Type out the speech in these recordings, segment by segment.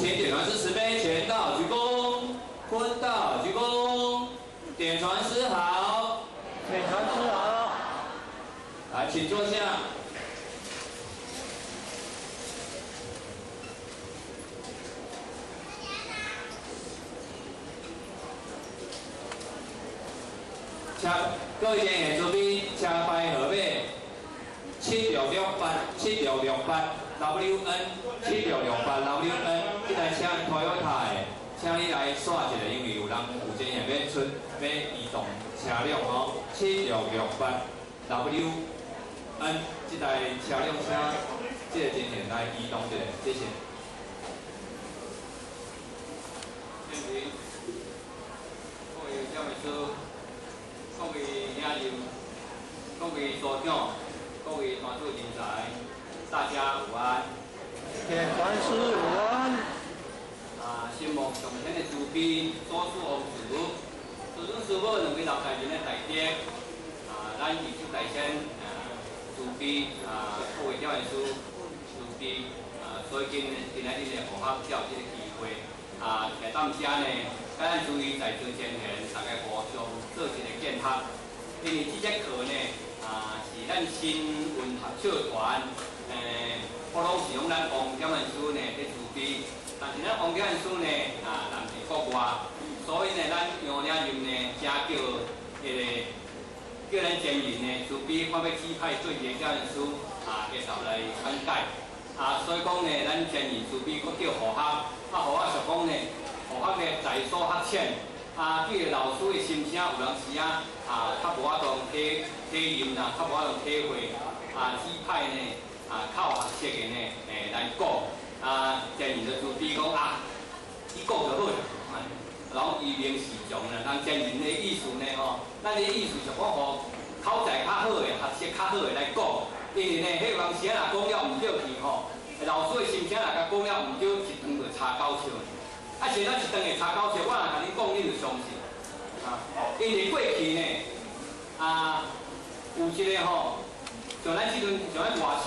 請點傳師慈悲前道鞠躬，坤道鞠躬，點傳師好，點傳師好，來，請坐下。請各位前賢慈悲，車牌號碼76687668 WN 7668 WN，這台車 Toyota 的，請你來刷一下，因為有人有前賢欲出欲移動車輛吼，7668 WN 這台車輛，請這个前賢來移動一下，謝謝。建平，各位教師，各位領袖，各位組長，各位團隊人才，大家午安。點傳師午安。啊，承蒙上天的慈悲，祖師王慈，祖師師母兩位老大人的大德，啊，咱藝術大仙啊，慈悲啊，各位教師慈悲啊，所以今今仔日呢，予我才有這个機會啊，徛踮遮呢，佮咱諸位在座前賢，大家互相做一个見學。因為這節課呢，啊，是咱新文合唱團，普攏是用咱王點傳師呢咧慈悲，但是咱王點傳師呢，啊，人佇國外，所以呢，咱楊領袖呢，才叫彼个叫咱前人呢慈悲，看欲指派做一个教師啊，介紹來講解。啊，所以講呢，咱前人慈悲閣叫護學，啊，護學是講呢，護學呢在所學淺。啊，對老師的心聲有當時啊，啊，較無法度體體驗啦，較無法度體會，啊，指派呢，啊，較有學識的呢，來講，啊，前人就慈悲講啊，你講就好啦，然後伊明示眾啦，人前人的意思呢，吼，咱的意思是講，予口才較好的、學識較好的來講，因為呢，彼有當時啊，若講了毋對去吼，老師的心聲若共講了毋對，一頓就柴狗笑。啊，是咱一頓會柴狗笑，我若共恁講，恁就相信。啊，因為過去呢，啊，有一个吼，像咱這陣像咱外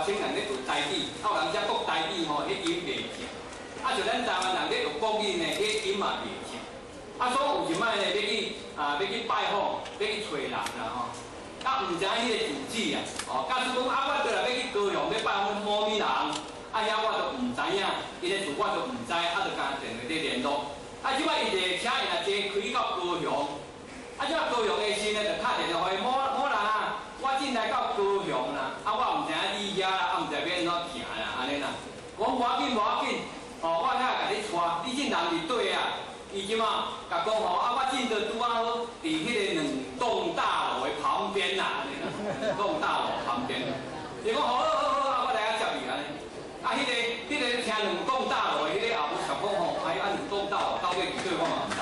省人咧學台語，啊，有人才講台語吼，彼音袂正。啊，像咱台灣人咧學國語呢，彼音嘛袂正。啊，所以有一擺呢，欲去啊，欲去拜訪，欲去揣人啦吼，啊，毋知影彼个住址啊，哦，假使講啊，我倒來欲去高雄欲拜訪某物人。啊，遐我都毋知影，伊个厝我都毋知，啊，就干電話咧聯絡。啊，這擺伊一个車伊若坐開到高雄，啊，這擺高雄的時呢，就敲電話予伊，某某人啊，我進來到高雄啦，啊，我毋知影你遐啦，啊，毋知欲按怎行啦，按呢啦。我講無要緊，無要緊，哦，我遐共你帶，你這人佇佗啊？伊這擺共講吼，啊，我進就拄仔好佇彼个兩棟大樓的旁邊啦，按呢啦，兩棟大樓旁邊。伊講好好好啊，我來遐接你按呢。啊，彼个聽兩棟大樓的彼个後母想講吼，哎，啊兩棟大樓到底佇佗我嘛毋知。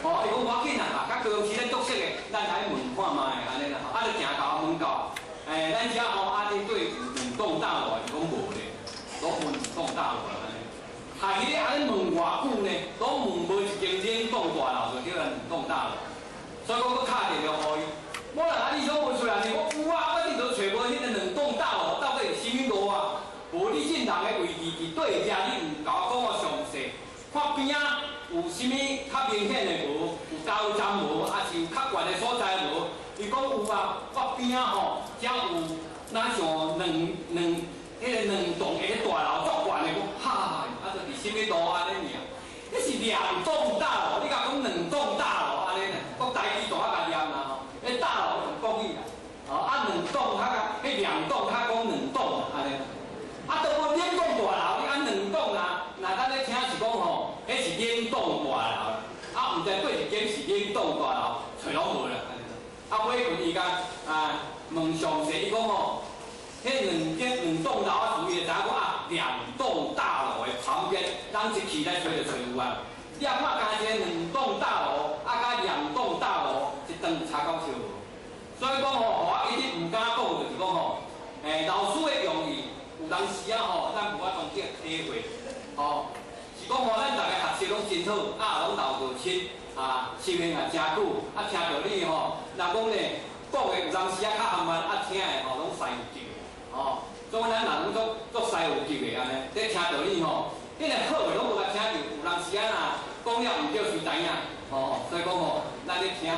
哦，伊講無要緊啦，較高雄市咱足熟的，咱來問看覓按呢啦。啊，就行到問到，咱遮吼啊，你對有兩棟大樓，伊講無咧，攏無兩棟大樓按呢。啊，彼个按呢問偌久呢，攏問無一間兩棟大樓就叫兩棟大樓。所以講閣敲電話予伊，某人啊，你怎無出來呢？我有啊，我佇佗揣無彼个兩棟大樓到底是啥物路啊？無你這人的位置佇佗遮，你毋共我講予詳細，看邊仔有啥物較明顯的無？有加油站無？抑是有較懸的所在無？伊講有啊，我邊仔吼，遮有若像兩兩彼个兩棟的大樓足懸的，講哈，啊，就佇啥物路按呢爾？彼是兩棟大樓，你共講兩棟大樓按呢爾？講台語大較共念啦吼，彼大樓用國語啦，哦，啊兩棟較共，彼兩棟較講兩棟按呢。啊，都無兩棟大樓，你按兩棟啊？若咱咧聽是講吼，彼是兩棟大樓啦。啊，毋知佗一間是兩棟大樓，揣攏無啦。啊，尾陣伊共啊問詳細，伊講吼，彼兩間兩棟樓啊，注意知影講啊，兩棟大樓的旁邊，咱一去來揣就揣有啊。你若看敢一个兩棟大樓，啊，佮兩棟大樓一頓柴狗笑無。所以講吼，我一直毋敢講，就是講吼，老師的用意。有當時啊吼，咱無法度去體會，吼，是講吼，咱逐个學習攏真好，啊，攏留過深，啊，修行也誠久，啊，聽著你吼，人講呢，講的有當時啊較含慢，啊，聽的吼攏西遊記，吼，所以咱人攏足足西遊記的按呢，咧聽著你吼，彼个好的攏無共聽著，有當時啊若講了毋對，誰知影？吼，所以講吼，咱咧聽，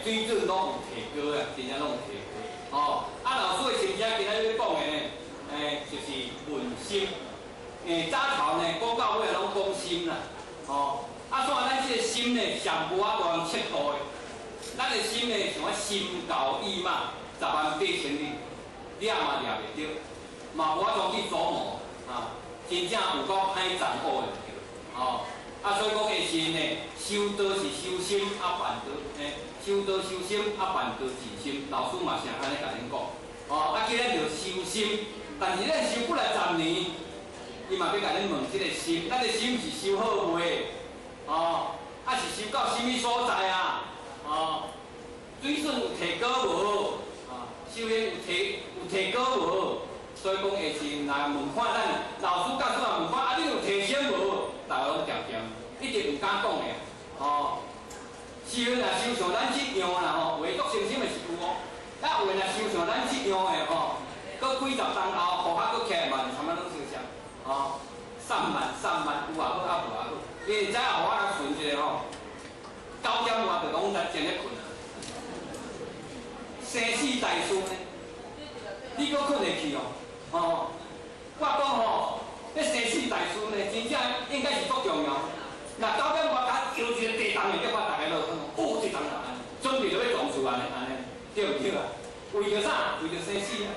水準攏有提高啊，真正攏有提高。吼，啊，老師的心聲今仔日欲講的呢，就是問心。早頭呢，講到尾攏講心啦，吼，啊，所以咱這個心呢，上無法度通測度的。咱的心呢，像啊心猴意馬，10萬八千里，掠嘛掠袂著，嘛無法度去琢磨，啊，真正有夠歹掌握的，吼。啊，所以講下時呢，修道是修心，啊辦道，修道修心，啊辦道治心。老師嘛是按呢共恁講，哦，啊，既然著修心，但是咱修幾來十年，伊嘛欲共恁問這个心，咱的心是修好未？哦，啊是修到啥物所在啊？哦，水準有提高無？啊，修行有提高無？所以講下時若問看咱老師教師若問看，啊，你有提升無？大家攏恬恬，一直毋敢講的，哦。修若修像咱這樣啦吼，話足誠心的是有哦。啊，有的若修像咱這樣的吼，閣幾十冬後，戶口閣起來嘛是差不多攏相像，哦，散漫散漫，有也好，啊無也好。你會知影我來存一个吼，9點外就攏在前咧睏啊。生死大事呢，你閣睏會去哦？哦，我講吼，這生死大事呢，真正應該是足重要。若9點外甲搖一个地動的，叫我逐家落睏，哦，這動啊，準備就欲撞厝按呢，按呢，對毋對啊？為著啥？為著生死啊！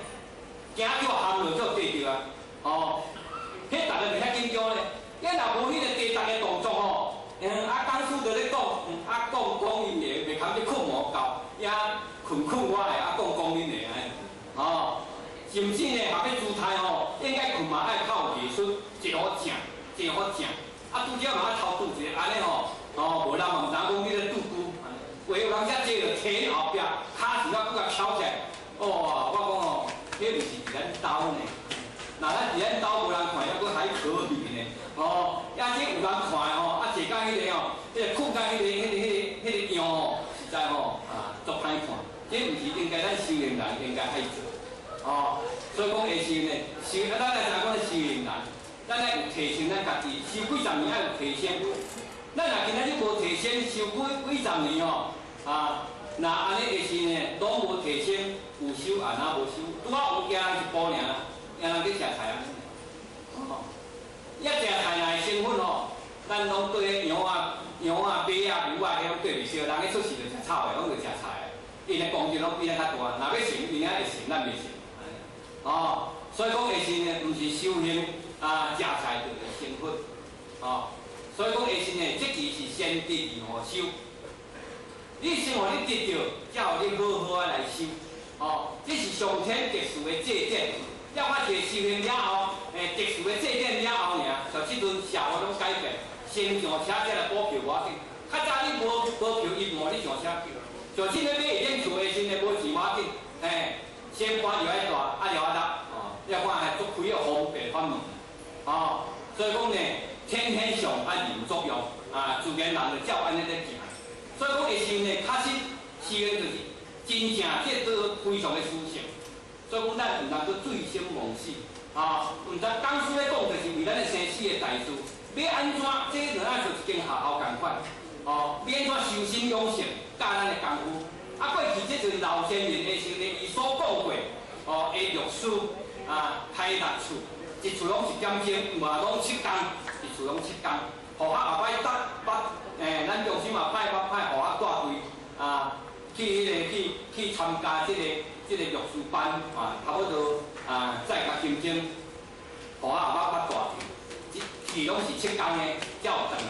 驚叫含落叫地著啊！哦，彼逐个就遐緊張咧。你若無彼個地動的動作吼，啊，講師就咧講，啊，講講𪜶的，袂堪咧睏無夠，也睏睏我的，啊，講講恁的按呢，哦，甚至呢，學欲姿態吼，應該睏嘛愛較有藝術，一路正，一路正，啊，拄則嘛愛頭拄一个按呢吼，哦，無人嘛毋知影講你咧拄久，有人遮坐著天後壁，跤手仔閣共翹起來，哦，我講吼，彼毋是佇咱兜呢，若咱佇咱兜無人看，猶閣還可以呢，哦，啊，這有人看吼，啊，坐甲彼个吼，彼个睏甲彼个樣吼，實在吼，啊，足歹看，這毋是應該咱修行人應該愛做，哦，所以講下時呢，修啊，咱來知講修行人，咱愛有提升咱家己，修幾十年愛有提升。咱若今仔日無提升，修幾幾十年吼，啊，若按呢下時呢，攏無提升，有修也若無修，拄仔有行人一步爾，行人去食菜啊。哦，一食菜若會成分吼，咱攏對羊啊、羊啊、馬啊、牛啊，彼種對袂少，人一出世就食草的，攏就食菜的，𪜶的功力攏比咱較大，若欲成，𪜶會成，咱袂成。哦，所以講下時呢，毋是修行啊，食菜就會成佛。哦，所以講下時呢，這期是先得而後修。你先予你得著，才予你好好仔來修。哦，這是上天特殊的祭典。了我一個修行了後，特殊的祭典了後爾，就這陣社會攏改變，先上車才來補票無要緊。較早你無補票，伊毋予你上車。像這个買會免厝的時陣，無錢無要緊，先搬入來住，啊了啊落，哦，你看還足開個方便法門，哦，所以講呢，天天上啊人作用，啊，自然人就照按呢咧行。所以講下時呢，確實修行就是真正這都非常的殊勝。所以講咱毋通閣醉生夢死，啊，毋通講師咧講，就是為咱的生死的大事，欲按怎，這就愛做一間學校仝款，哦，欲按怎修身養性，教咱的功夫。啊，過去這就是老先人的時陣，伊所講過，哦，的律師啊，開六處，一處攏一點鐘，嘛攏7工，一處攏7工。予我後擺捌捌，咱中心嘛派捌派予我帶隊啊，去彼个去去參加這个律師班啊，差不多啊，再較金鐘，予我後擺捌帶去，去攏是7工的，才有轉來。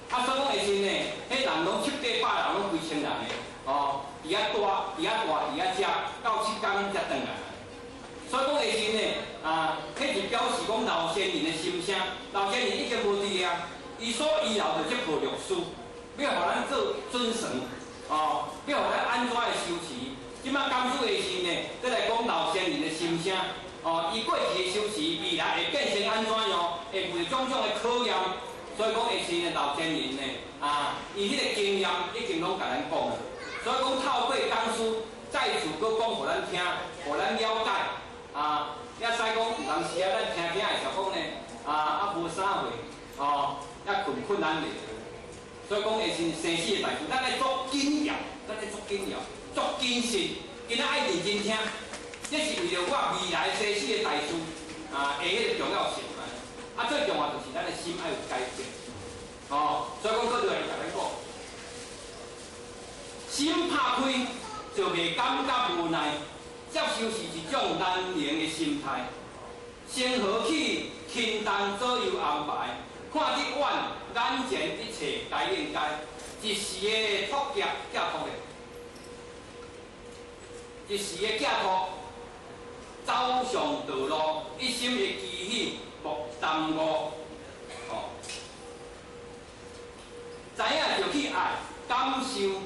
啊，所以講下時呢，彼人攏七八百人，攏幾千人的，哦，佇遐住，佇遐住，佇遐食，到7工才轉來。所以講下時呢，啊，彼就表示講老先人的心聲，老先人已經無佇啊，伊所遺留的這部律師，欲予咱做準繩，哦，欲予咱按怎的修持。這擺講師的時呢，閣來講老先人的心聲，哦，伊過去的修持，未來會變成按怎樣，會有種種的考驗。所以講下時呢，老先人呢，啊，伊彼個經驗已經攏共咱講了。所以講透過講師再次閣講予咱聽，予咱了解。啊，也使講有當時啊，咱聽聽會曉講呢，啊啊無啥貨，吼，抑困困難咧。所以講會是生死的代誌，咱愛足緊要，咱愛足緊要，足謹慎，今仔愛認真聽，這是為著我未來生死的代誌啊，的彼個重要性啊。啊，最重要就是咱的心愛有改變，哦，所以講閣落來共咱講，心拍開就袂感覺無奈，接受是一種難能的心態。先和氣，輕重左右安排，看得遠，眼前一切皆應該。一時的托寄，寄託的，一時的寄託，走上道路，一心的期許，莫耽誤。哦，知影就去愛，感受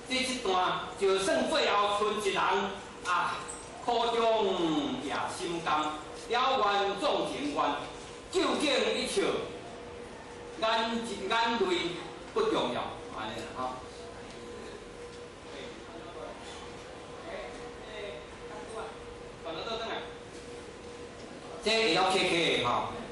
這一段，就算最後賰一人啊，苦中也心甘。了願縱情願，究竟一笑，眼眼淚不重要，按呢啦吼。這會曉客客的吼，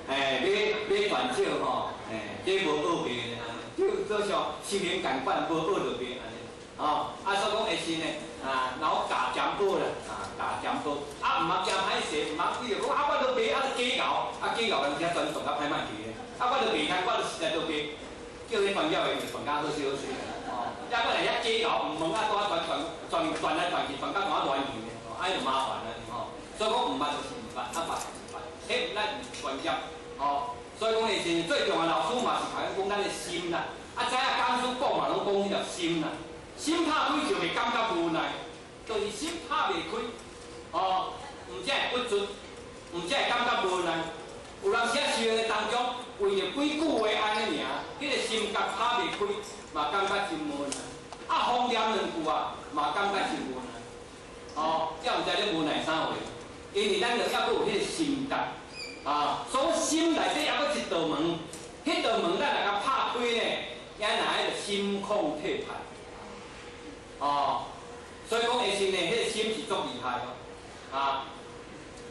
欸，買買斷少吼，欸，這無學袂的，就做像心靈共款，無學就袂按呢，吼，啊，所以講會是呢，啊，然後加占卜啦，啊，加占卜，啊，毋通驚歹勢，毋通比如講啊，我都賣啊，假𠢕，啊，假𠢕人遮專屬較歹賣去的，啊，我都袂通，我都實在都賣，叫彼專業的就傳較好勢好勢，哦，抑閣來遐假𠢕毋問啊，拄啊傳傳傳傳來傳去，傳甲怎亂去的，哦，按呢就麻煩啦，吼，所以講毋捌就是毋捌，啊捌就是捌，彼咱毋是專業，吼，所以講的是最重要，老師嘛是共咱講咱的心啦，啊，知影講師講嘛攏講彼條心啦。心拍開就袂感覺無奈，就是心拍袂開，哦，毋才會鬱卒，毋才會感覺無奈。有當時啊，修行當中，為著幾句話按呢爾，彼個心結拍袂開，嘛感覺真無奈。啊，風念兩句啊，嘛感覺真無奈。哦，才毋知咧無奈啥貨，因為咱著猶閣有彼個心結，啊，所以心內底猶閣一道門，彼道門咱若共拍開呢，也若彼個心曠體派。哦，所以講下時呢，彼個心是足厲害哦，啊，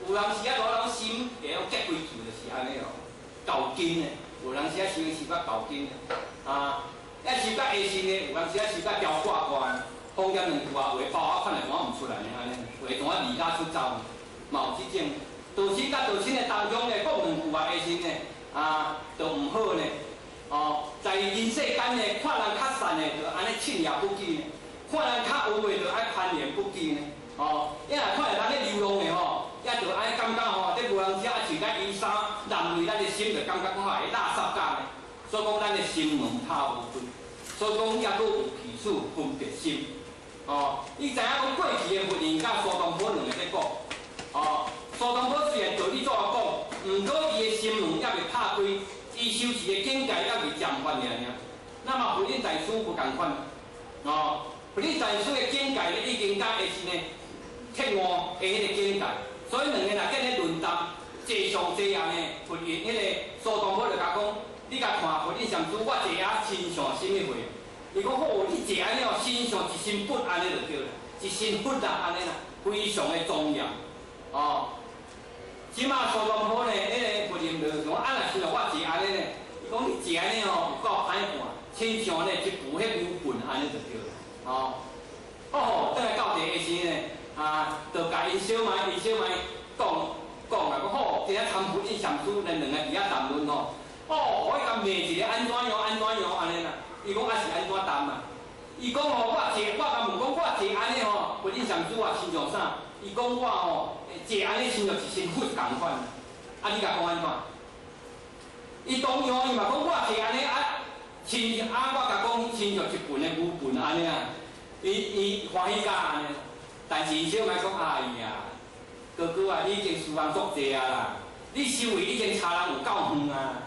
有人時啊，攞人心會曉結規球，就是按呢哦，猴筋的，有人時啊修修甲猴筋的，啊，抑修甲下身的，有人時啊修甲雕掛掛的，講遮兩句話，話包啊，看來看毋出來呢，按呢，話怎啊離家出走，嘛有這種，道親佮道親的當中呢，講兩句話下身呢，啊，就毋好呢，哦，在人世間呢，看人較善的，就按呢慶也不記呢。看人較有的，就愛攀緣不記呢，哦，抑若看人咧流浪的吼，抑就按呢感覺吼，這無人遮穿甲衣衫，人類咱的心就感覺看會垃圾甲呢。所以講，咱的心門拍無開，所以講抑閣有起處分別心，哦，你知影講過去的佛言佮蘇東坡兩个咧講，哦，蘇東坡雖然道理怎啊講，毋過伊的心門猶未拍開，伊修持的境界猶未漸發爾爾。那麼佛印大師無仝款，哦。佛印大師的境界咧，已經佮下是呢徹悟的彼個境界，所以兩个若見咧論談，坐上坐下呢，佛印彼個蘇東坡就共講：你共看佛印禪師，我坐遐親像啥物貨？伊講好，你坐按呢哦，親像一身佛按呢就對啦，一身佛啦按呢啦，非常的莊嚴哦。這馬蘇東坡呢，彼個佛印就講啊，若親像我坐按呢呢，伊講你坐按呢哦，有夠歹看，親像呢一浮彼牛糞按呢就對啦。哦，哦，轉來到佇的時呢，啊，就共𪜶小妹，𪜶小妹講講啊，講好，今仔參佛印禪師咱兩个佇遐談論吼，哦，我共罵一个按怎樣按怎樣按呢啦，伊講啊是按怎談啊？伊講吼，我坐，我共問講我坐按呢吼，佛印禪師啊親像啥？伊講我吼坐按呢親像一身佛仝款，啊你共講按怎？伊當樣伊嘛講我坐按呢啊，親像啊我共講親像一盆的牛糞按呢啊。伊伊歡喜甲按呢，但是伊小妹講哎呀，哥哥啊，你已經輸人足濟啊啦，你修為已經差人有夠遠啊。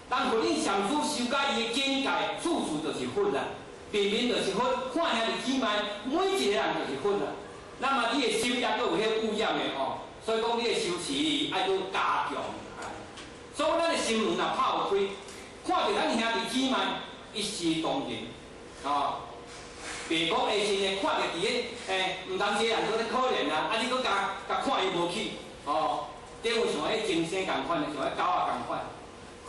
當佛印禪師修到伊的境界，處處就是佛啦，明明就是佛，看兄弟姊妹，每一個人就是佛啦。那麼你的心抑閣有彼污染的吼，所以講你的修持愛閣加強。所以咱的心門若拍有開，看著咱兄弟姊妹一視同仁，吼。袂講下時呢，看著佇咧，欸，毋通這個人閣咧可憐啊，啊，你閣共共看伊無起，吼，等於像彼精生仝款的，像彼狗仔仝款。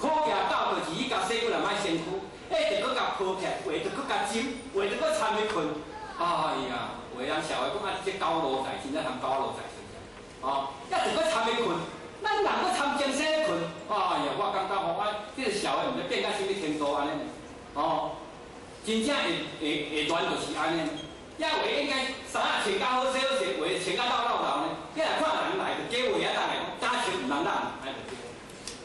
好額狗就是伊共洗骨力歹身軀，彼就閣共抱起來，話就閣共斟，話就閣摻伊睏。哎呀，有的人社會講啊，這狗奴才，真正含狗奴才是毋是？哦，抑就閣摻伊睏，咱人閣摻精生咧睏。哎呀，我感覺吼，啊，這個社會毋知變到啥物程度按呢？哦，真正會會會亂就是按呢。抑有的應該衫仔穿較好勢好勢，有的穿甲落落流呢。你若看人來，就假話啊，等來講假穿毋通染，按呢就對。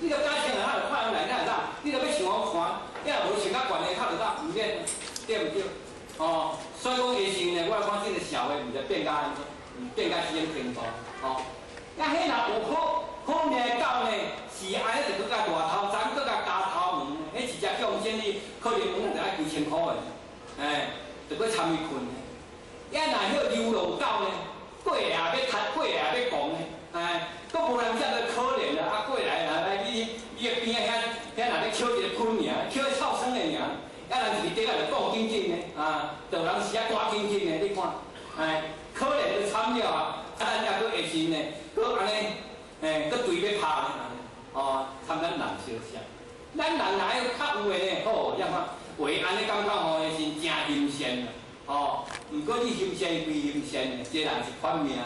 你著假穿啊，就看人來，你會染？你著欲像我看，你若無穿較懸的，較就染，毋免，對毋對？哦，所以講下時呢，我來看這個社會毋知變甲按怎，變甲這種程度，哦。啊，彼若有好好命的狗呢，是按呢就閣共大頭鬃，閣共加頭毛，彼一隻叫經理可能講就愛幾千箍的，哎，就閣參伊睏。啊，若彼流浪狗呢，過來也欲踢，過來也欲狂呢，哎，閣無人遮爾可憐啦，啊，過來來來，你你的邊仔遐遐若咧抾一個噴爾，抾個臭酸的爾，啊，人一直底下就講緊緊的，啊，就有人是遐趕緊緊的，你看，哎，可憐就慘了啊！啊，咱抑閣下時呢，閣按呢，哎，閣對欲拍呢，哦，參咱人相像，咱人若愛較有的呢，好，你看話按呢感覺吼，是誠陰善。哦，毋過你心善歸心善的，這人一款命，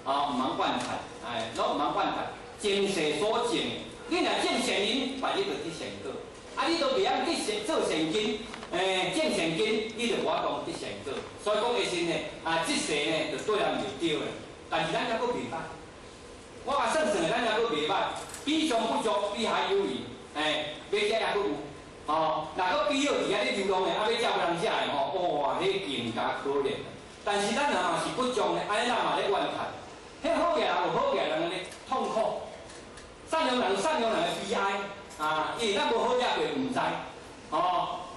哦，毋通怨嘆，哎，攏毋通怨嘆。前世所種，你若種善因，別日就得善果。啊，你都袂曉得善做善因，欸，種善因，你就無法度得善果。所以講的是呢，啊，這世呢就對人袂對的，但是咱抑閣袂歹。我共算算的，咱抑閣袂歹。比上不足，比下有餘，欸，欲食抑閣有。哦，若閣比好佇遐咧流浪的，啊，欲食無人食的吼，哇，彼更加可憐。但是咱若嘛是不足呢，按呢咱嘛咧怨嘆。彼好額人有好額人的痛苦，善良人有善良人的悲哀啊，因為咱無好額過，毋知。哦，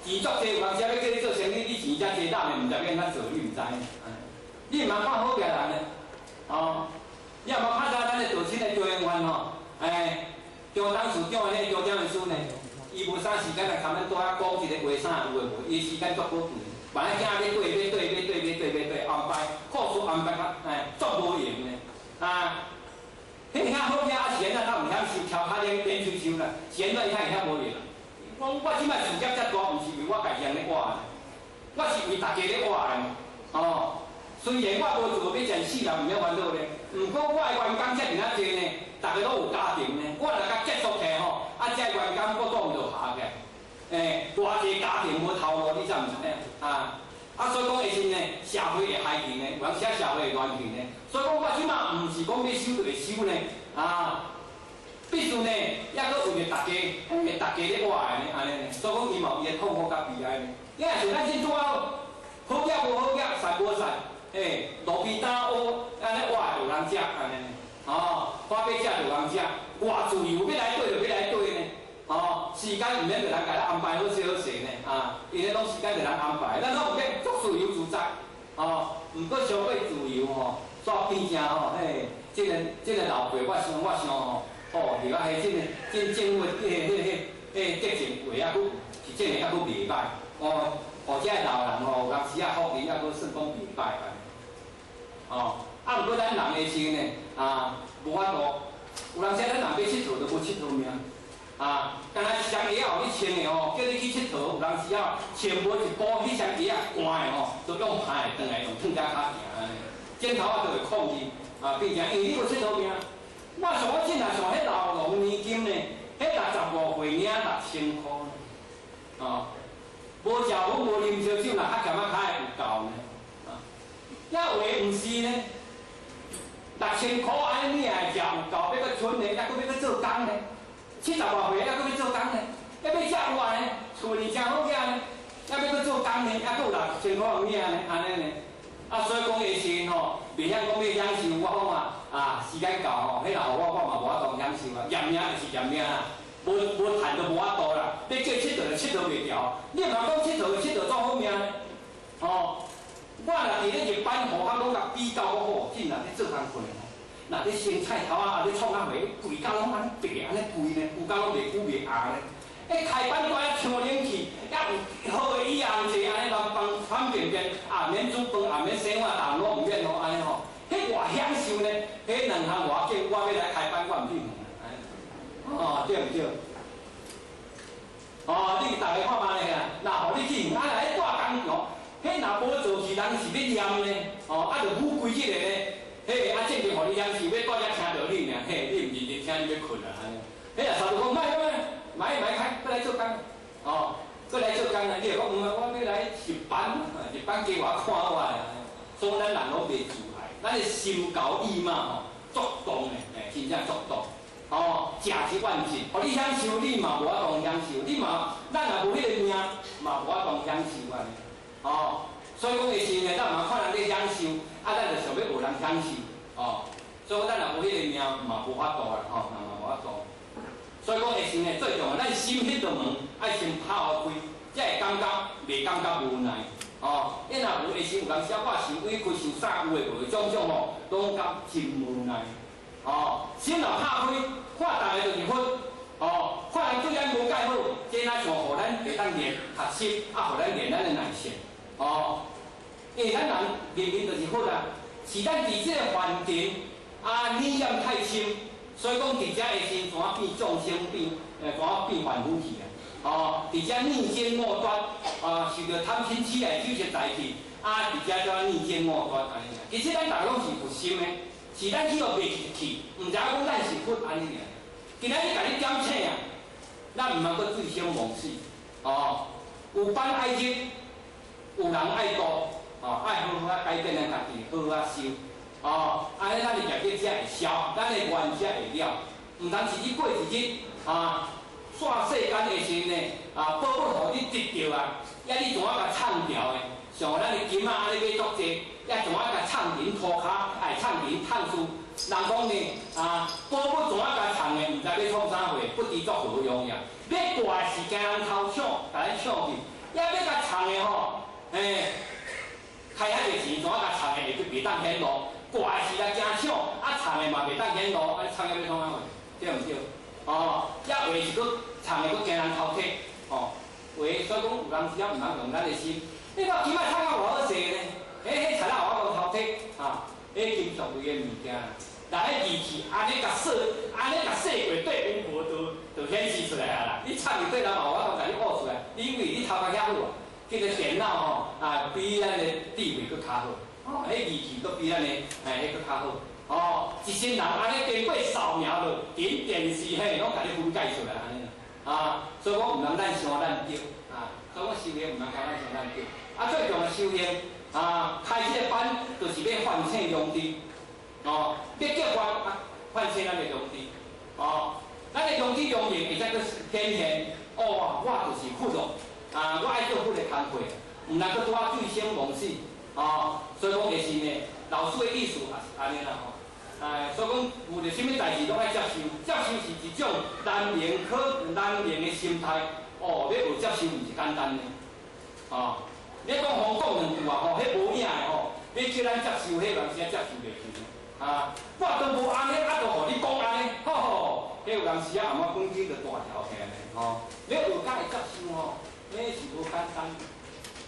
錢足濟，有人時欲叫你做生意，你錢遮濟，咱的毋知欲按怎做，你毋知。你毋通看好額人呢？哦，你也無看到咱的道親的張員外吼，哎，張董事長的彼張張秘書呢？伊無啥時間來共咱拄仔講一個話啥有的無，伊時間足寶貴。萬一囝欲對欲對欲對欲對欲對安排，故事安排較哎足無閒的啊。彼遐好遐是按怎，他毋曉收，超較免免收收啦，是按怎伊才會遐無閒。我我這擺事業遮大，毋是為我家己人咧活的，我是為大家咧活的。哦，雖然我無做欲食死人毋免煩惱咧，毋過我的員工遮爾仔濟呢，逐个攏有家庭呢。我若共結束起來吼，啊，這員工我擋就合起來。欸，偌濟家庭無頭路，你知毋知影？啊，啊，所以講下時呢，社會會害去呢，有當時社會會亂去呢。所以講我這擺毋是講欲收就會收呢，啊，必須呢，抑閣為著大家，欸，大家咧活的呢，按呢呢。所以講伊嘛有伊的痛苦佮悲哀呢。你若像咱這拄好，好額無好額，曬無曬，欸，路邊擔烏按呢活的有人食，按呢呢。哦，看欲食就有人食，偌自由，欲來佗就欲來佗呢。哦，時間毋免予人共咱安排好勢好勢呢，啊，因為攏時間予人安排，咱攏毋免足自由自在。哦，毋過傷過自由吼，煞變成吼，嘿，這個老輩，我想吼，哦，是啊，彼這個這政府的彼個彼個彼個德政話抑閣是真的抑閣袂歹。哦，哦，這老人吼，有當時啊福利抑閣算講袂歹按呢。哦，啊，毋過咱人的時呢，啊，無法度，有當時咱人欲𨑨迌都無𨑨迌命。啊，敢若一雙鞋仔予你穿的吼，叫你去𨑨迌，有當時啊穿無一步，彼雙鞋仔寒的吼，都用歹轉來用褪只跤行按呢，枕頭仔都會控制，啊，變成因為你無𨑨迌命。我想我真若像彼老農年金呢，彼65歲領6000箍呢，哦，無食薰無啉燒酒，若較欠仔跤會有夠呢，啊，抑有的毋是呢，6000箍按呢你也會食有夠，欲閣存呢，抑閣欲閣做工呢。70外歲，抑閣欲做工呢？抑欲食有啊呢？厝裡誠好額呢？抑欲閣做工呢？抑閣有6000箍領呢？按呢呢？啊，所以講下時吼，袂曉講欲享受，我講啊，啊，時間到吼，彼若予我，我嘛無法度享受啊，驗命就是驗命啦，無無趁就無法度啦。欲叫𨑨迌就𨑨迌袂牢，你毋通講𨑨迌𨑨迌做好命呢？哦，我若佇咧一般戶口攏共比較講好，真若咧做工課吼。若咧生菜頭仔啊，咧創啥貨，跪甲攏按呢白按呢跪呢，有甲攏袂久袂紅呢。彼開班蹛遐吹冷氣，抑有好的椅仔坐，按呢人方方便便，也免煮飯，也免洗碗，逐項攏毋免哦，按呢吼。彼偌享受呢，彼兩項無要緊，我欲來開班，我毋去。哦，對毋對？哦，你逐家看覓咧啊？若予你去，啊，若彼大工場，彼若無做去，人是咧念呢，哦，啊，就舞規日個呢，嘿，啊，正經予你享受，欲蹛遮聽著你爾，嘿，你毋認真聽，你欲睏啊，按呢。彼若師父講莫莫莫莫開，閣來做工，哦，閣來做工啊！你會講，毋我欲來入班，入班加偌看我啊。所以咱人攏袂自愛，咱的心猴意馬吼，足動的，嘿，真正足動。哦，食一萬一，予你享受，你嘛無法度享受，你嘛，咱若無彼個命，嘛無法度享受按呢。哦，所以講的時呢，咱嘛看人咧享受，啊，咱就想欲學人享受，哦，所以咱若無彼個命，嘛無法度啦，吼，嘛無法度。所以講的時呢，最重要，咱心彼道門愛先拍予開，才會感覺袂感覺無奈。哦，你若無的時，有當時我受委屈、受啥有的無的種種吼，攏感真無奈。哦，心若拍開，看逐个就是佛。哦，看人對咱無蓋好，這若像予咱會當練學習，啊，予咱練咱的耐性。哦，因為咱人明明就是佛啊，是咱佇這个環境啊，染染太深，所以講佇遮的時怎變眾生變，怎變凡夫去啊？哦，佇遮逆經末端，啊，受著貪嗔痴愛糾結在去，啊，佇遮怎逆經末端按呢？其實咱逐个攏是佛心的。是咱去予迷去，毋知影講咱是佛按呢爾。今仔日共你點醒啊，咱毋通閣醉生夢死。哦，有班愛入，有人愛度，哦，愛好好仔改變咱家己，好好仔修。哦，按呢咱的業力才會消，咱的願才會了。毋通一日過一日，啊，煞世間的時陣呢，啊，寶物予你得著啊，抑你怎仔共藏掉的？像咱的金仔按呢買足濟，抑怎仔共藏佇塗跤，愛藏佇硩處。人講呢，啊，寶物怎仔共藏的，毋知欲創啥貨，不知作何用呀？欲掛是驚人偷搶，共咱搶去；抑欲共藏的吼，欸，開遐濟錢，怎仔共藏的會袂當顯露？掛是來驚搶，啊藏的嘛袂當顯露，啊藏的欲創啥貨？對毋對？哦，抑話是閣藏的閣驚人偷摕，哦，話所以講有當時仔毋通用咱的心。你看金仔藏甲偌好勢呢？彼賊仔有法度偷摕，啊，彼金屬類的物件，人彼儀器按呢共掃，按呢共掃過對溫度就顯示出來啊啦。你插入對人嘛有法度共你挖出來，因為你頭殼遐好啊，這個電腦吼啊比咱的智慧閣較好，哦，彼儀器閣比咱的哎彼閣較好，哦，一身人按呢經過掃描落，佇電視嘿攏共你分解出來按呢啦，啊，所以講毋通咱想咱著，啊，所以講修行毋通咱想咱著。啊，最重要修行啊，開這個班就是欲喚醒良知，哦，欲激發啊，喚醒咱的良知，哦，咱的良知良明會使閣顯現，哦，我就是佛咯，啊，我愛做佛的工課，毋通閣拄仔醉生夢死，哦，所以講就是呢，老師的意思也是按呢啦吼，哎，所以講有著啥物代誌攏愛接受，接受是一種難能可難能的心態，哦，欲學接受毋是簡單的，哦。你講風講兩句啊吼，彼無影的吼，欲叫咱接受，彼有當時仔接受袂去啊！我都無按呢，啊，都予你講按呢，吼吼，彼有當時仔暗仔本經就大條起來吼。欲學甲會接受吼，彼是無簡單。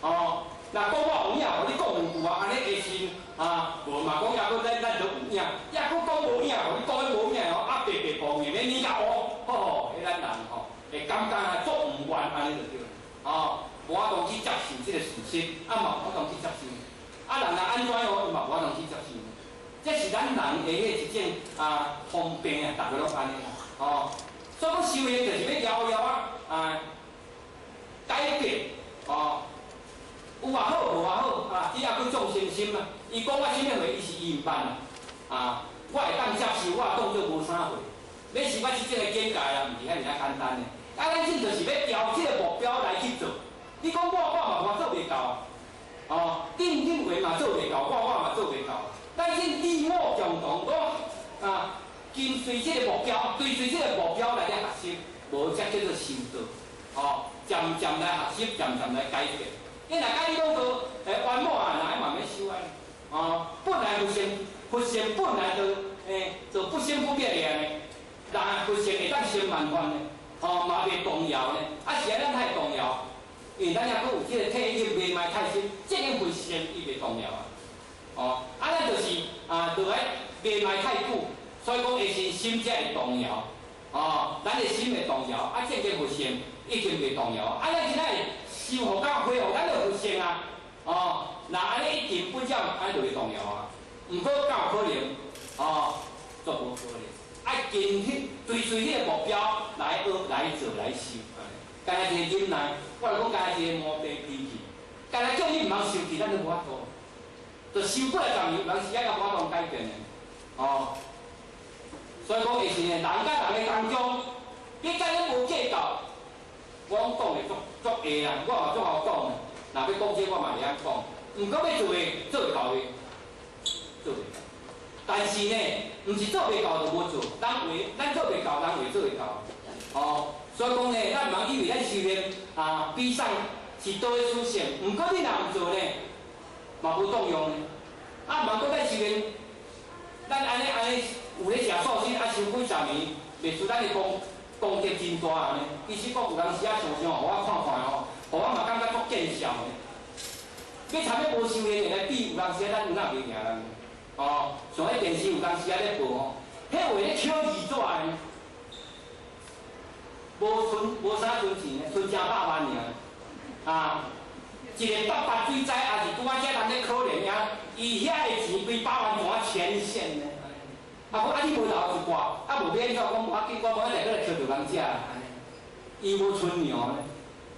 哦，若講我有影，予你講兩句啊，按呢下心啊，無嘛講抑閣咱都有影，抑閣講無影，予你講彼無影吼，啊白白無硬，欲捏甲烏，吼吼，彼咱人吼會感覺啊足毋願按呢就對，哦。無法度去接受這個事實，啊嘛無法度去接受，啊人若按怎樣，伊嘛無法度去接受。這是咱人的彼一種啊通病啊，逐个攏按呢啦，吼。所以講修行就是欲搖搖啊，啊改變，哦，有也好，無也好，啊，只要閣眾生心啊。伊講我啥物話，伊是伊毋捌啊，啊，我會當接受，我當做無啥貨。欲是我這種的境界啊，毋是遐爾仔簡單的。啊，咱這就是欲朝這个目標來去做。你講我嘛我做袂到啊，哦，頂頂話嘛做袂到，我嘛做袂到。但是你我共同攏啊，跟隨這個目標，追隨這個目標來咧學習，無才叫做修道。哦，漸漸來學習，漸漸來改變。你若共你講做冤枉啊，人嘛免修按呢。哦，本來佛性，佛性本來就就不生不滅的按呢。人佛性會當生萬法的，哦，嘛袂動搖呢。啊，是按咱太動搖。因為咱抑閣有這個體用袂賣太深，這個佛性伊袂動搖啊。哦，啊，咱咱就是啊，就愛袂賣太久，所以講會是心才會動搖，哦，咱的心會動搖，啊，正經佛性已經袂動搖，啊，咱今仔修復甲恢復咱的佛性啊，哦，若按呢一定不染，按呢就會動搖啊。毋過敢有可能，哦，足無可能。愛堅去追隨彼個目標來學、來做、來修。敢若一個忍耐，我來講，敢若一個毛病脾氣，敢若叫你毋通生氣，咱都無法度。就修過來十年，有當時仔也無法度改變的，哦。所以講，會是呢，人佮人的當中，你敢若無計較，我講的足足會啦，我嘛足𠢕講的。若欲講這，我嘛會曉講。毋過欲做會做會到袂？做袂到。但是呢，毋是做袂到就無做，人會咱做袂到，人會做會到。哦，所以講呢，咱毋通以為咱修煉啊，比上是道的殊勝，毋過你若毋做呢，嘛無作用呢。啊，毋通講咱修煉，咱按呢按呢有咧食素食，啊修幾十年，袂輸咱的功功德真大呢。其實講有當時仔想想，予我看看吼，予我嘛感覺足見笑的。欲參欲無修煉的來比，有當時仔咱有哪袂贏人？哦，像彼電視有當時仔咧報吼，彼話咧搶字紙的，無存無啥存錢的，存成百萬爾。啊，一個八八水災，抑是拄仔遮人咧可憐遐，伊遐的錢幾百萬怎前線呢？啊，講啊，你無留一寡，啊無欲按怎講無要緊，我無愛來閣來抾著人食，按呢。伊無存糧呢。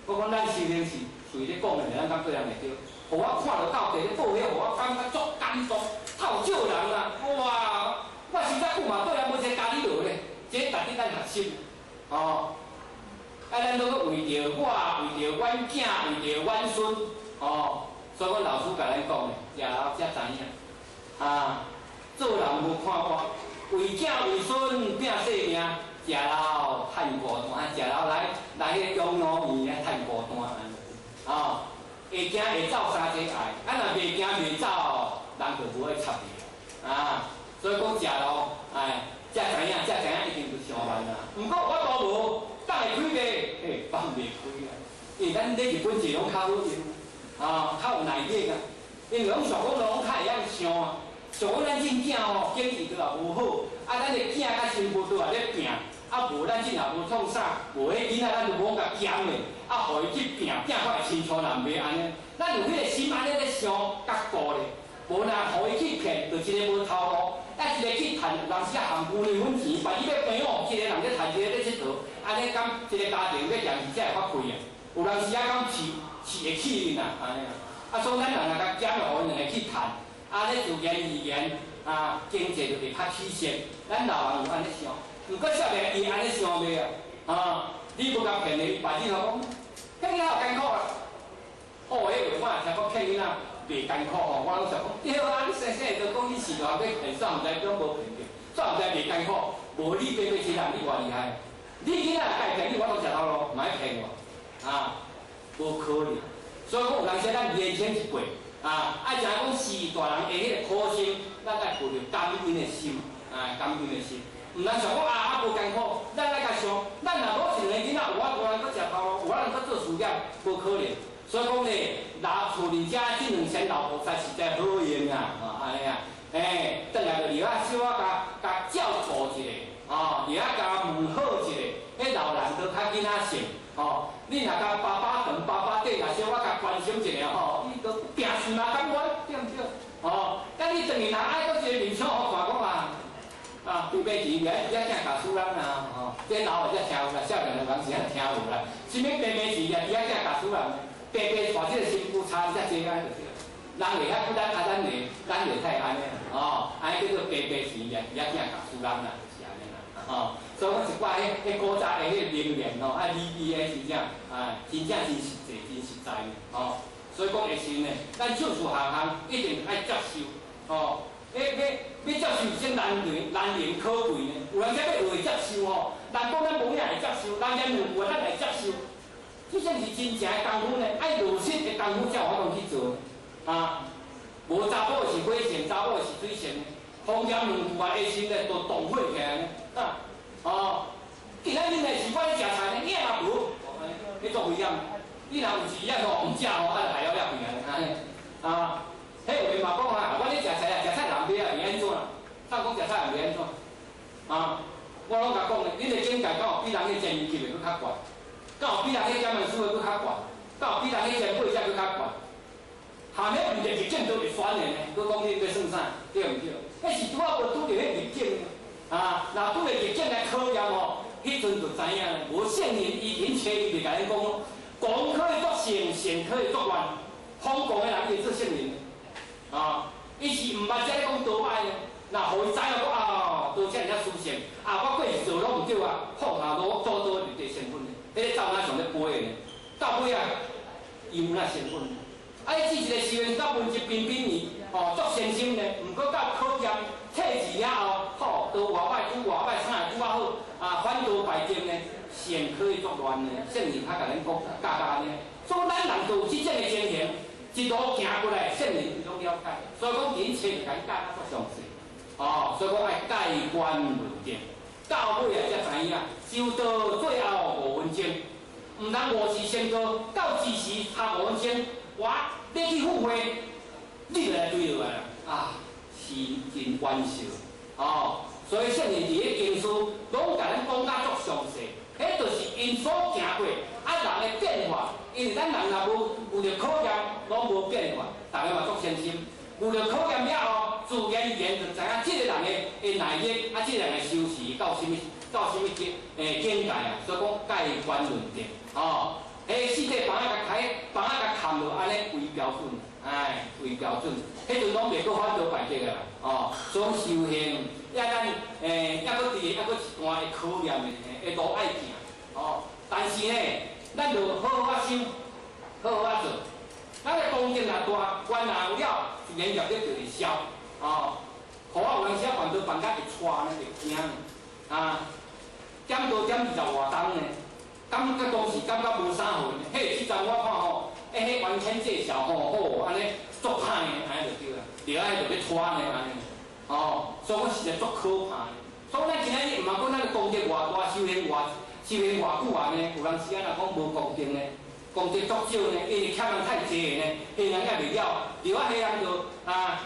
我講咱修煉是隨咧講的，咱感覺人會對。予我看著到底咧報彼，予我感覺足感動，透照人啊！哇！我實在久嘛對人無一個家己落咧，這值得咱學習。哦，啊，咱攏閣為著我，為著阮囝，為著阮孫，哦，所以阮老師共咱講的，食老才知影。啊，做人無看我，為囝為孫拼性命，食老趁孤單，食老來來彼個養老院遐趁孤單按呢。哦，會行會走三個愛，啊若袂行袂走，人就無愛插你啊。所以講食路，哎，才知影，才知影一定就上慢啊。毋過我都無，放會開袂？嘿，放袂開啊！因為咱咧日本坐攏較好用，啊，較有耐力啊。因為攏想講攏較會曉想啊，想講咱恁囝吼經濟都也無好，啊，咱的囝佮新婦都也咧拼，啊，無咱這若無創啥，無彼囡仔咱就無共兼的，啊，予伊去拼，拼看會親像人袂按呢。咱有彼個心按呢咧想，較顧咧。無若予伊去騙，就一个無頭路，啊，一个去趁，有當時啊含牛奶粉錢，萬一欲病哦，一个人咧趁，一个咧𨑨迌，按呢敢一个家庭欲嚴是才會發開啊？有當時啊敢飼飼會起𪜶啊，按呢啊。啊，所以咱人若共減予𪜶兩个去趁，按呢自然而然啊，經濟就會較起色。咱老人有按呢想，毋過少年伊按呢想袂啊？啊，你無共騙的，伊別日吼講，騙囡仔有艱苦啊。哦，彼話我也聽講騙囡仔袂艱苦吼，我攏想講對啊，你細細就講你是大欲騙，煞毋知攏無騙著，煞毋知袂艱苦，無你爬爬一人，你偌厲害？你囡仔共騙你，我攏食頭路，嘛愛騙我，啊，無可能。所以講有當時咱年輕一輩，啊，愛知影講是大人的彼個苦心，咱愛抱著感恩的心，啊，感恩的心。毋通想講啊啊無艱苦，咱愛共想，咱若無一兩個囡仔有法度來閣食頭路，有法度閣做事業，無可能。所以講咧，老厝裡遮這兩仙老菩薩實在好用啊，吼按呢啊，欸，轉來就入來小可共共照顧一下，吼，入來共問好一下，彼老人都較囡仔性，吼，你若共爸爸長、爸爸短，若小可共關心一下吼，伊都拼死嘛甘願，對毋對？吼，啊你轉去若愛閣一個面相予看講啊，啊，對白錢，遐遐囝教死人啊，吼，這老的才聽有啦，少年的人是聽無啦。啥物白白錢，遐囝教死人。白白帶這個身軀差遮濟安就是，人會遐不咱啊，咱會咱會太按呢，哦，按呢叫做白白錢，遐囝教死人啦，就是按呢啦，吼。所以講一寡彼彼古早的彼個名言吼，啊，理義的真正啊，真正真實際，真實在呢，吼。所以講會是呢，咱處處項項一定愛接受，吼。欲欲欲接受是難能難能可貴呢。有人說欲學會接受吼，人講咱無影會接受，人言兩句咱會接受。這算是真正的功夫呢，愛落實的功夫才有法度去做。啊，無查某是火性，查某是水性，風言兩句啊，下身咧都動火起來呢。啊，哦，今仔日呢是我咧食菜呢，你若無，你足危險。你若有一日吼毋食吼，啊就害了了去啊！啊，彼有的嘛講啊，我咧食菜啊，食菜人啊！我攏共講的，恁的境界敢有比人彼前級的閣較懸？敢有比人彼減萬師的閣較懸？敢有比人彼前輩者閣較懸？下面遇著逆境都會酸的呢，閣講恁欲算啥？對毋對？彼是拄仔無拄著彼逆境啊！若拄著逆境來考驗吼，彼陣就知影，無聖人伊佇冊伊袂共咱講，講可以作聖，聖可以作亂，瘋狂的人伊會做聖人啊！伊是毋捌遮咧講倒擺呢，若予伊知影講啊，刀遮爾殊勝，啊，我過去做攏毋對啊，放下攞做刀就得成分的，彼個走若像咧飛的呢，到尾啊，伊有那成分。啊，伊只一個修行到文質彬彬呢，哦，足誠心呢，毋過到考驗測試了後，吼，刀偌歹，拄偌歹，啥會拄較好，啊，反倒敗德呢，聖可以作亂呢，聖人較共咱講教教按呢，所以咱人都有這種的情形，一路行過來，聖人伊攏了解，所以講佇冊就共教較足詳細，哦，所以講愛蓋棺論定，到尾啊才知影，修道最後五分鐘，毋通五時先到，到子時差五分鐘，我欲去赴會，你就來追落來啦，啊，是真冤笑，哦，所以聖人佇咧經書攏共咱講甲足詳細，彼就是𪜶所行過，啊人的變化，因為咱人若無遇著考驗，攏無變化，逐个嘛足誠心，遇著考驗了後，自然而然就知影這个人的耐力，啊，這個人的修持到啥物境界啊，所以講蓋棺論定，哦。彼四塊板仔共開，板仔共冚落，按呢為標準，哎，為標準。彼陣攏袂閣反倒敗德啊啦，哦，所以修行，抑咱抑閣佇抑閣一段會考驗的路愛行，哦。但是呢，咱就好好仔修，好好仔做。咱的功德若大，願若有了，自然業力就會消，哦。予我有當時啊，辦道辦甲會掣呢，會驚呢，啊，減刀減20外冬呢。感覺當時感覺無啥貨呢，彼這陣我看吼，欸，彼完全介紹吼，好按呢足歹的，按呢就對啦，對啊，就欲掣呢按呢，哦，所以我實在足可怕的。所以咱今仔日毋通講咱的功德偌大，修行偌久啊呢，有當時啊，若講無功德呢，功德足少呢，因為欠人太濟呢，還人也袂了，對啊，彼人就啊，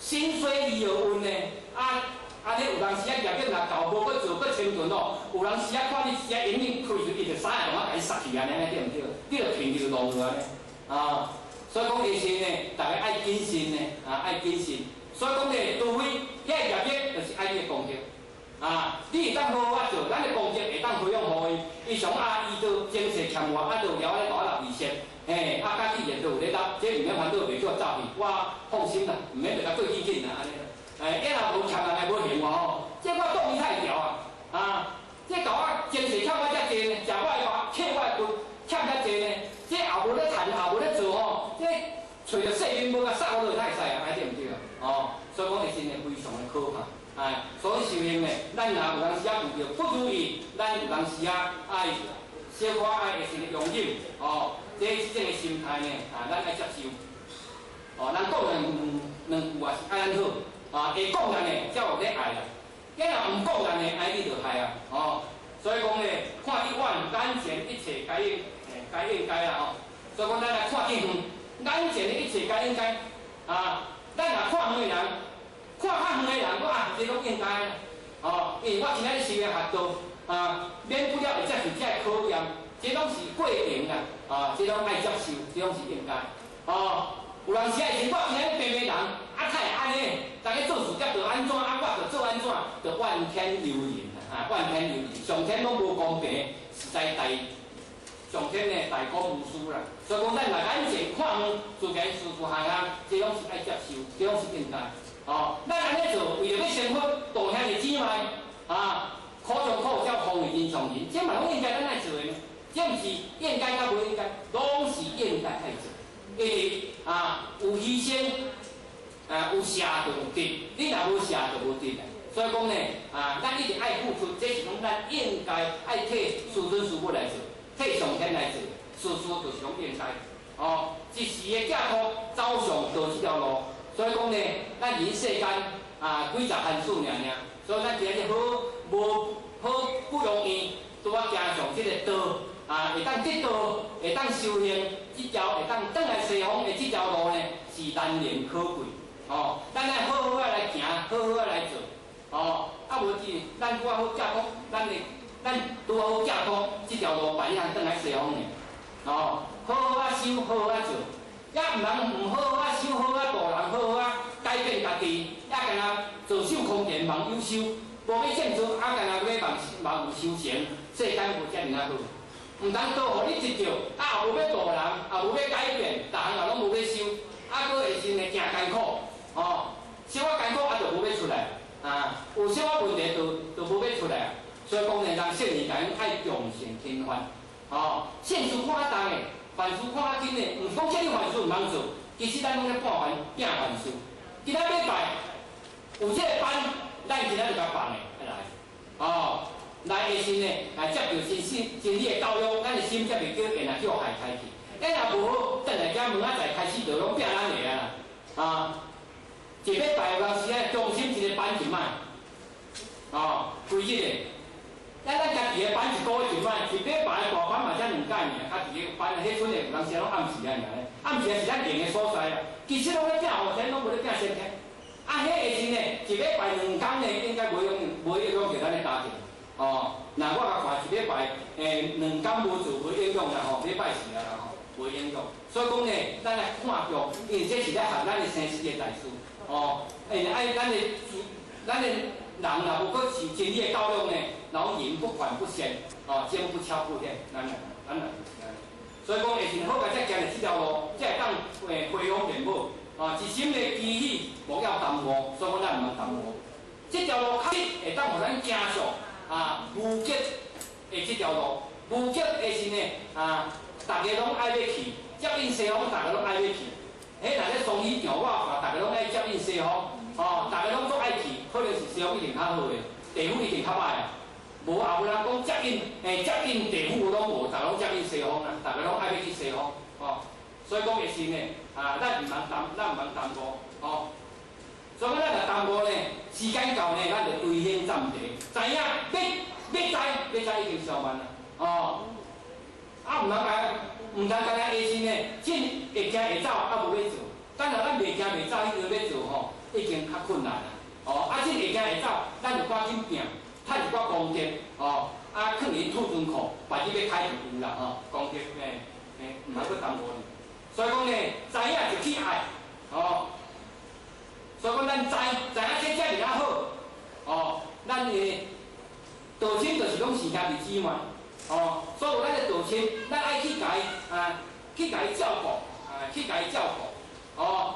心隨意而運呢，啊。啊！你有當時啊，業力若夠無閣做閣清純哦，有當時啊，看你一隻眼睛開出，伊就啥會當啊，共你殺去按呢，對毋對？你就停就落去按呢，啊！所以講下時呢，逐家愛謹慎呢，啊，愛謹慎。所以講呢，除非遐業力就是愛你的功德，啊，你會當好好仔做，咱的功德會當回向予伊。伊想啊，伊都前世欠我，啊，就了咧，共我納利息，嘿，啊，家己也都有咧納，這毋免煩惱，袂叫我走去，我放心啦，毋免著共過緊緊啦，按呢。哎，伊若無欠人的無還我吼，這我擋伊太條啊！啊，這共我前世欠我遮濟呢，食我的肉，欠我的骨，欠遮濟呢，這也無咧趁，也無咧做吼，這揣著世間無共殺我都會太使啊，對毋對啊？哦，所以講是真的非常的可怕。哎，所以修行呢，咱若有當時仔遇著不如意，咱有當時仔愛小可愛會是容忍，哦，這種的心態呢，啊，咱愛接受。哦，人講兩句話是按呢好。啊，會講咱的才有咧愛啦，伊若毋講咱的，愛你就害啊，哦，所以講咧，看得遠，眼前一切皆應，皆應該啦吼。所以講，咱來看得遠，眼前的一切皆應該，啊，咱若看遠的人，看較遠的人，講啊，這攏應該，哦，因為我今仔日修行學道，啊，免不了會接受這個考驗，這攏是過程啦，啊，這攏愛接受，這攏是應該，哦。有當時啊，是我今仔日平平人，啊，較會按呢，逐家做事業就按怎，啊，我就做按怎，就怨天尤人啊，怨天尤人，上天攏無公平，實在大，上天呢大公無私啦。所以講，咱若眼前看遠，自然事事項項，這攏是愛接受，這攏是應該。哦，咱按呢做，為著欲成佛，度兄弟姊妹，啊，苦中苦，才風味人上人，這嘛攏應該咱愛做的，這毋是應該佮無應該，攏是應該愛做。因為啊，有犧牲，啊有捨就有得，你若無捨就無得啦。所以講呢，啊，咱一定愛付出，這是講咱應該愛替師尊師母來做，替上天來做，事事就是講應該。哦，一時的寄託走上道這條路，所以講呢，咱人世間啊幾十寒暑爾爾，所以咱今日好無好不容易，拄仔行上這個道。啊，會當得道，會當修行，這條會當轉來西方的這條路呢，是難能可貴。哦，咱愛好好仔來行，好好仔來做。哦，啊無是咱拄仔好寄託，咱的咱拄仔好寄託這條路拜你通轉來西方的，哦，好好仔修，好好仔做，也毋通毋好好仔修，好好仔度人，好好仔改變家己，也干焦坐守空田望有收，無欲振作，啊干焦欲望望有收成，世間無遮爾仔好。毋通道予你執著，啊也無欲度人，也無欲改變，逐項也攏無欲修，啊閣會先會誠艱苦，哦，小可艱苦啊就無欲出來，啊，有小可問題就無欲出來。所以講呢，人聖義講愛重善輕犯，哦，善事看較重的，凡事看較緊的，毋是講這個凡事毋通做，其實咱攏咧半凡摒凡事。今仔禮拜有這個班，咱今仔就共放的來，哦。來的時呢，來接著真心真理的教育，咱的心才袂叫會若叫害開去。欸，若無好，轉來遮明仔載開始就攏摒咱的啊啦。啊，一禮拜有當時啊，中心一個班一擺，哦，規日的。咱家己的班一個月一擺，一禮拜大班嘛才兩屆爾，家己的班，彼陣的有當時攏暗時啊爾咧，暗時是咱練的所在啊。其實攏咧摒後天，攏無咧摒先天。啊，彼個時呢，一禮拜兩工呢，應該無影響著咱的家庭。哦，若我共看一禮拜，兩工無做無影響啦吼，禮拜四啊啦吼，無影響。所以講呢，咱來看重，因為這是咧合咱的生死的大事。哦，愛咱的人若無閣受真理的教育呢，然後言不繁不鮮，哦，精不巧不顯，咱來就是按呢。所以講，會真好佳才行佇這條路，才會當回光變好。哦，一心的期許，莫要耽誤，所以講咱毋通耽誤。這條路確實會當予咱行上。啊，無極的這條路，無極的是呢，啊，逐家攏愛欲去，接引西方，逐家攏愛欲去。彼若咧雙魚場，我看逐家攏愛接引西方，哦，逐家攏足愛去，可能是西方一定較好的，地府一定較歹啊。無也有人講接引，接引地府攏無，逐家攏接引西方啊，逐家攏愛欲去西方，哦。所以講的是呢，啊，咱毋通耽誤，哦。所以講咱若耽誤呢，時間到呢，咱就危險暫地，知影欲知已經燒慢啦，哦。啊，毋通干焦下身呢，真會驚會走，啊無欲做。等下咱袂驚袂走，彼個欲做吼，已經較困難啦。哦，啊，真會驚會走，咱就趕緊拼，趁一寡功德，哦，啊，囥佇儲存庫，別日欲開就有啦，吼，功德，毋通閣耽誤哩。所以講呢，知影就去愛，哦。所以講，咱知影這遮爾仔好，哦，咱的道親就是攏是兄弟姊妹，哦，所以咱的道親，咱愛去共伊啊，去共伊照顧，啊，去共伊照顧，哦，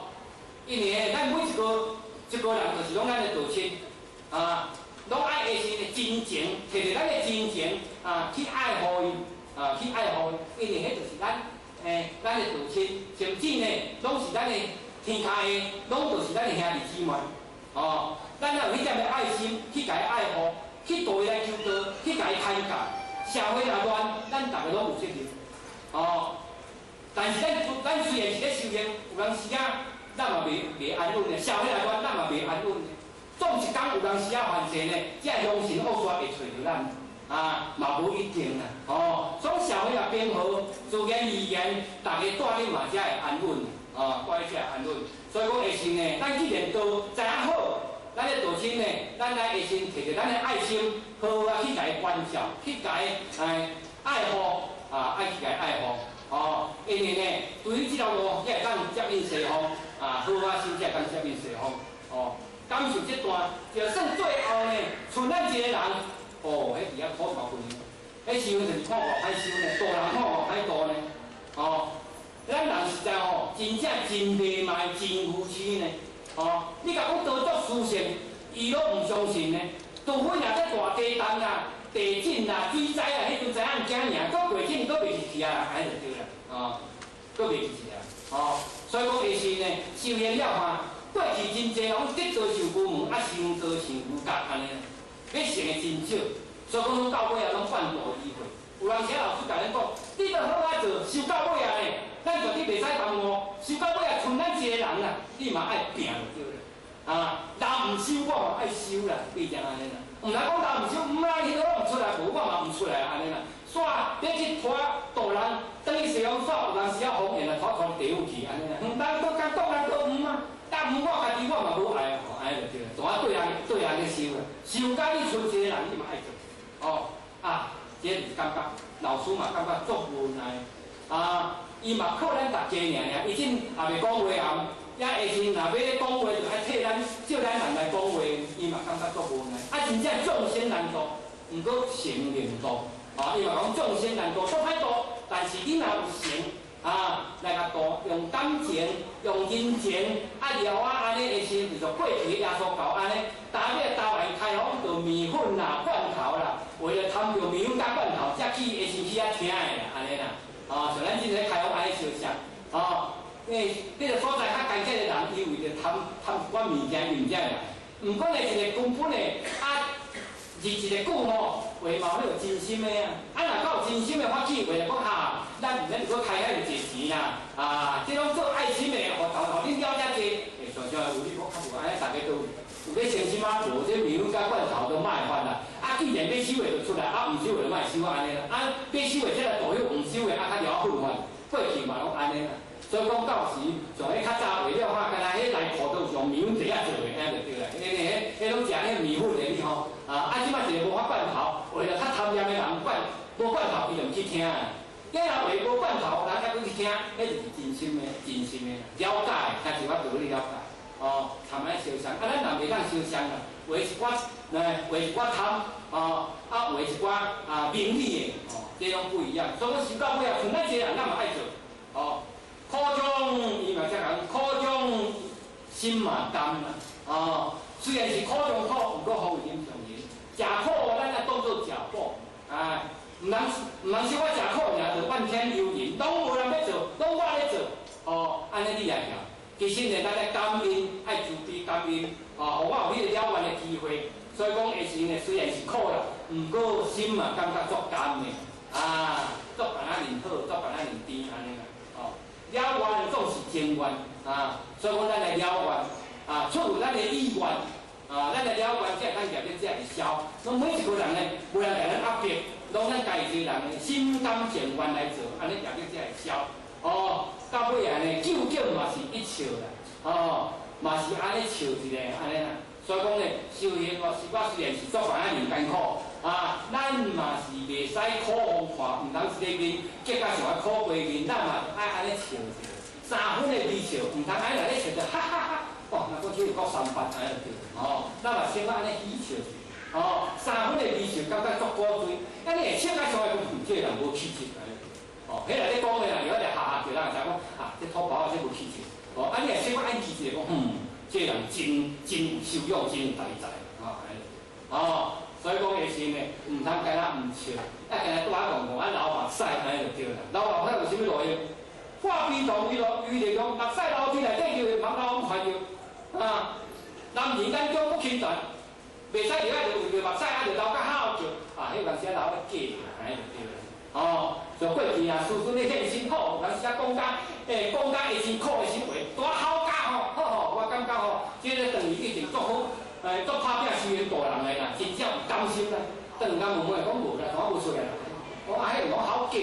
因為咱每一個人就是攏咱的道親，啊，攏愛的是真情，摕著咱的真情啊，去愛護伊，啊，去愛護伊，因為彼就是咱的道親，甚至呢，攏是咱的天跤的，攏就是咱的兄弟姊妹，哦，咱若有彼點的愛心去共伊愛護，去度伊來求道，去共伊開教，社會若亂，咱逐个攏有責任，哦。但是咱雖然是咧修行，有當時啊，咱嘛袂安穩的，社會若亂，咱嘛袂安穩的。總一工有當時啊犯罪呢，這凶神惡煞會揣著咱，啊，嘛無一定啦，哦。所以社會若平和，自然而然，逐家住咧嘛才會安穩。哦，住咧才會安穩。所以講下身呢，咱既然都知影好，咱的道親呢，咱來下身摕著咱的愛心，好好啊去共伊關照，去共伊愛護，啊，愛去共伊愛護，哦，因為呢，對於這條路，才會當接引西方，啊，好啊心才會當接引西方，哦，感受這段，就算最後呢，賰咱一個人，哦，彼佇遐苦大分，彼時陣就是看偌歹修呢，度人看偌歹度呢，哦。咱人實在吼，真正真迷茫，真愚癡呢。哦，你共講道足殊勝，伊攏毋相信呢。除非若這大地動啊、地震啊、水災啊，彼陣知影毋驚爾，閣過震閣袂入去啊，按呢就對啦。哦，閣袂入去啊。哦，所以講下是呢，修行了看，過去真濟攏得道受無門，啊修道受無覺按呢，欲成的真少。所以講到尾啊，攏半途而廢。有當時老師共咱講，你著好好做，修到尾啊呢，咱絕對袂使耽誤。修到尾啊，賰咱一個人啦，你嘛愛拼就對啦。啊，人毋修，我嘛愛修啦，變成按呢啦。毋通講人毋修，毋啦，彼個攏毋出來，無我嘛毋出來按呢啦。煞欲去拖度人，轉去西方煞有當時仔方便啊，拖拖地府去按呢啦。毋通閣共擋人閣毋啊，但毋我家己我嘛無愛，按呢就對啦。總愛對人對人去修啦。師嘛感覺足無奈啊！伊嘛靠咱大家爾爾，伊陣也袂講話啊，也下時若欲講話，就愛替咱借咱人來講話，伊嘛感覺足無奈。啊，真正眾生難度，毋過神能度啊！伊嘛講眾生難度，足歹度，但是你若有誠啊，來共度，用感情，用人情，啊，了啊，按呢的時陣，就過去耶穌教按呢，逐尾台灣開放著麵粉啦、罐頭啦，為了貪著麵粉佮罐頭，才去下時去遐聽的啦，按呢啦，啊，像咱這個開放按呢相像，啊，因為彼個所在較艱苦的人，伊為著貪貪一寡物件，伊毋才會來。毋過呢，一個根本的啊，日一個久吼，話嘛有彼個真心的啊，啊，若夠真心的發起話，就講哈，咱毋免閣開遐爾濟錢啦，啊，這攏做愛心的，予予恁了遮濟，會常常有你講較無按呢，逐家都有欲誠心啊，無這麵粉佮罐頭都莫發啦。啊，既然欲收的就出來，啊，毋收的就莫收按呢啦。啊，欲收的才來度許，毋收的啊較了奮發，過去嘛攏按呢啦。所以講到時，像彼較早為了哈，敢若彼內褲都是用麵粉袋仔做的，按呢就對啦。彼、彼、彼攏食彼麵粉的你吼，啊，啊，這擺一个無法罐頭，為了較貪念的人罐無罐頭，伊就毋去聽啊。你若話無罐頭，人才閣去聽，彼就是真心的、真心的了解，才是我道理了解。哦，參按呢相像，啊，咱人袂當相像啦，話一寡，來話一寡貪，哦，啊，話一寡啊名利的，哦，這攏不一樣。所以講修到尾啊，像咱這個人，咱嘛愛做，哦。苦中伊嘛才講，苦中心嘛甘啦，哦，雖然是苦中苦，毋過風味啉上癮。食苦咱愛當做食補，哎，毋通毋通小可食苦爾，就怨天尤人，攏無人欲做，攏我咧做，哦，按呢你也曉。其實呢，咱愛感恩，愛慈悲感恩，哦，予我有彼個了願的機會。所以講，下時呢，雖然是苦啦，毋過心嘛感覺足甘的，啊，足敢若認好，足敢若認甜按呢啦，哦。了願總是情願啊，所以講咱來了願啊，出咱的意願啊，咱來了願才會當業力才會消。攏每一個人呢，無人共咱壓迫，攏咱家己一個人心甘情願來做，按呢業力才會消。哦，到尾啊呢，究竟嘛是一笑啦，哦，嘛是按呢笑一下，按呢啦。所以講呢，修行哦，是我雖然是做凡仔人艱苦啊，咱嘛是袂使苦予看，毋通一个面結甲像啊苦瓜面，咱嘛愛按呢笑一下，三分的微笑，毋通按呢咧笑著哈哈哈，哦，若講這個國三八按呢對，哦，咱嘛先按呢喜笑一下，哦，三分的微笑感覺足古錐，啊，你會笑甲像會講，這個人無氣質，按呢哦，彼個咧講話啦，如果咧哈哈笑，人會知講啊，這土包仔這無氣質，哦，啊，你若小可按氣質，講嗯。這個人真真有修養，真有大才，啊，哦，所以講下時呢，毋通干焦毋笑，啊，干焦拄仔講講啊流目屎，按呢就對啦。流目屎有啥物路用？化悲同為樂，為力量，目屎流天內底就會茫流看著，啊，男人眼中不輕善，袂使入來就為著目屎啊，就流甲吼叫，啊，彼有當時啊流咧假，按呢就對啦。哦，像過去啊，師尊咧現身好，有當時啊講甲，欸，講甲會真苦的心話，拄仔吼甲吼，好吼，我感覺吼，這個轉去一定足好，欸，足拍拼修行大人的啦，真正有甘心啦。轉去問問講無啦，怎無出來啦？講啊，彼個攏好假。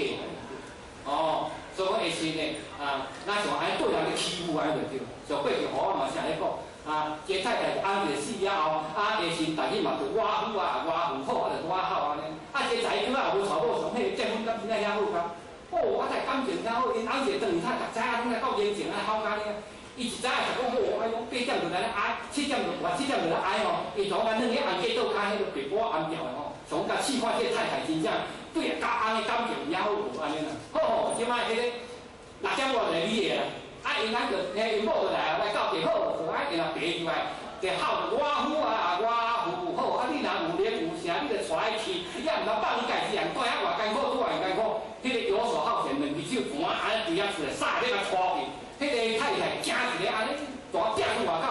哦，所以講下時呢，啊，若像按呢對人咧欺負按呢就對。像過去我嘛是按呢講，啊，這太太翁一個死了後，啊，下時大家嘛就寡婦啊，寡婦好，啊就寡好按呢。啊，這查囡仔也無娶某上，彼個結婚感情遐好甲，哦，啊，這感情遐好，𪜶翁一個轉去，逐早攏來到面前啊，吼甲呢。伊一早就講好，啊，講8點就來咧挨，7點就外7點就來挨吼。伊從啊兩個紅過倒跤彼个白布暗掉的吼，上共試看這個太太真正對佮翁的感情遐好無按呢啦。好吼，這擺彼个6點外就來你的啦，啊，𪜶翁就彼𪜶某就來啊，來到地好，啊，然後爬入來，就吼著我夫啊，我夫好，啊，你若有靈有啥，你就帶伊去，你也毋通放伊家己人蹛遐偌艱苦，拄偌艱苦，彼个游手好閒，兩隻手盤按呢對遐出來，啥咧共拖去。彼个太太驚一个按呢，大摒出外口，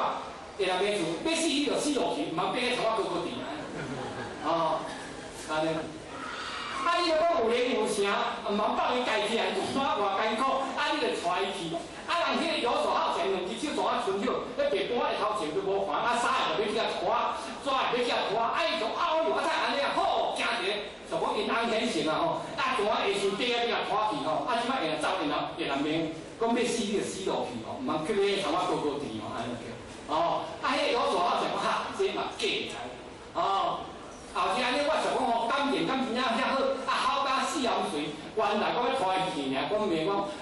會來欲厝，欲死你就死落去，毋通爬去頭仔高高佇。哦，按呢。啊！你若講有靈有誠，毋通放伊家己人蹛偌艱苦，啊！你就帶伊去。啊！人彼個游手好閒，兩隻手怎啊伸許，彼白布仔的頭前都無還，啊！衫會就欲去共拖，紙會欲去共拖，啊！伊就哎喲，啊！怎按呢啊？好，驚一個，就講𪜶翁顯性啊吼，啊！怎啊下時爬啊欲共拖去吼，啊！這擺會來走，會來會來罵，講欲死你就死落去吼，毋通去欲頭仔高高佇吼，按呢叫。哦，啊！彼個游手好閒，哈，這嘛假的，哦。後是按呢，我想講吼，感情敢真正遐好，啊好甲死也毋隨，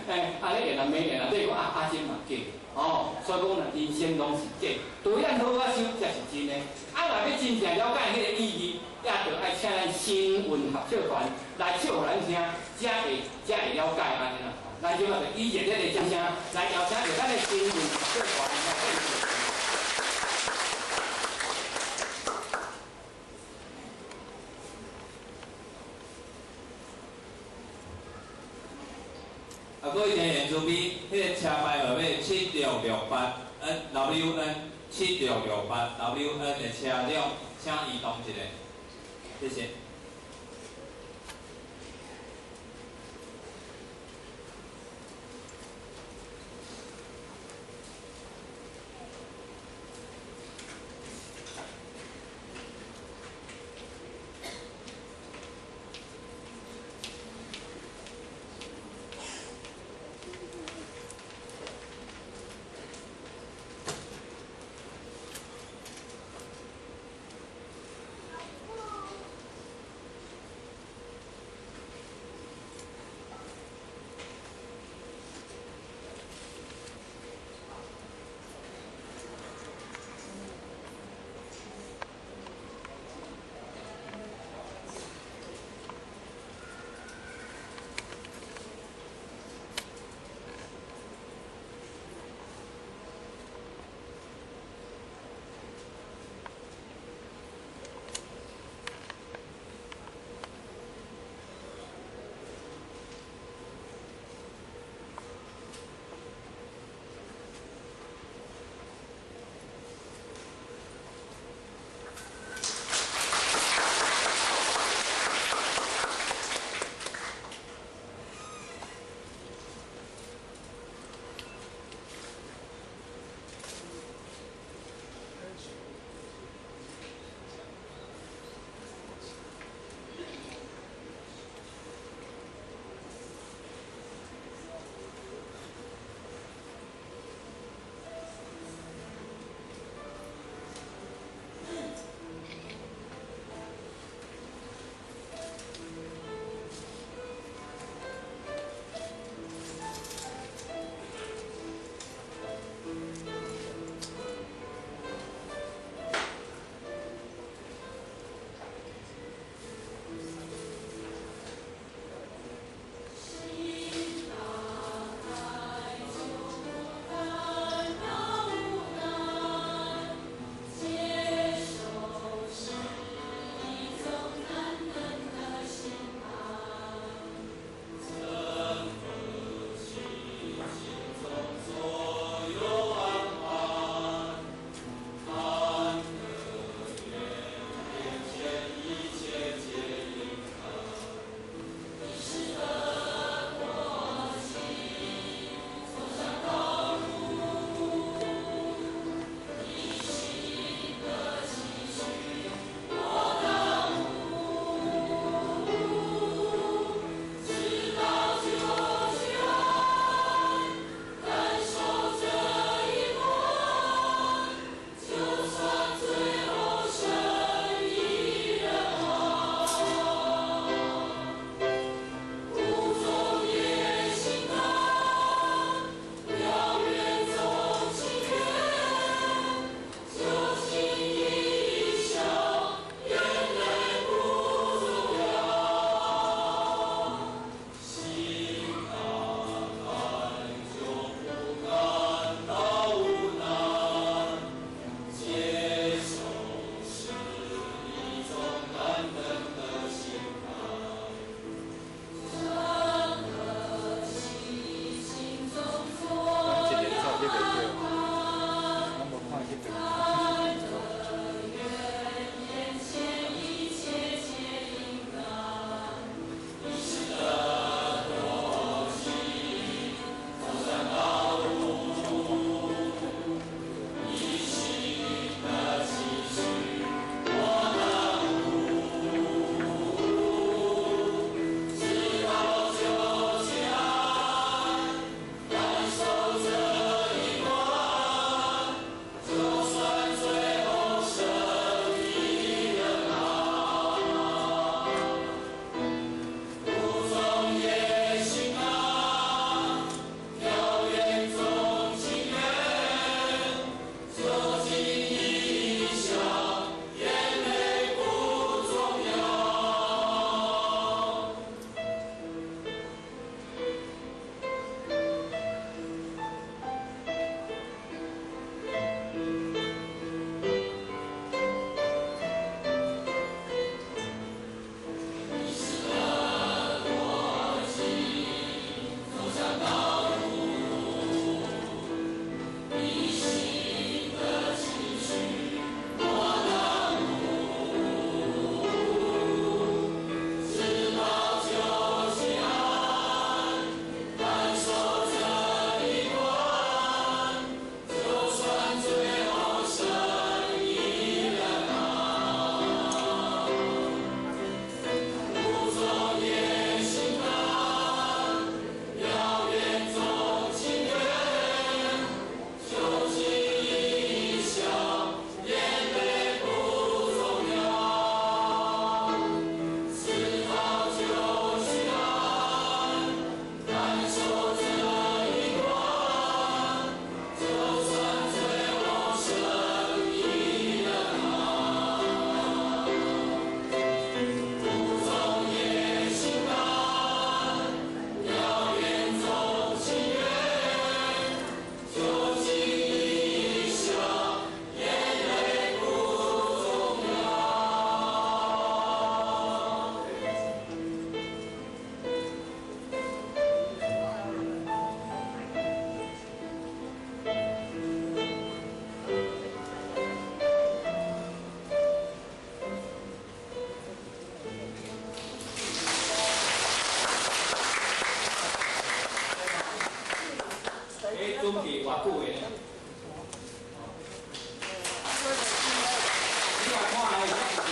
欸，啊你緣啊袂緣啊，你講啊啊真嘛假，哦，所以講若人生攏是假，除非咱好好修才是真的。啊，若欲真正了解彼個意義，也著愛請咱新聞合唱團來唱予咱聽，才會了解按呢啦。咱這擺就以熱烈的掌聲來邀請著咱的新聞合唱團來獻唱。啊，各位聽眾慈悲，彼個車牌號碼7668 NWN 7668 WN 的車輛，請移動一下，謝謝。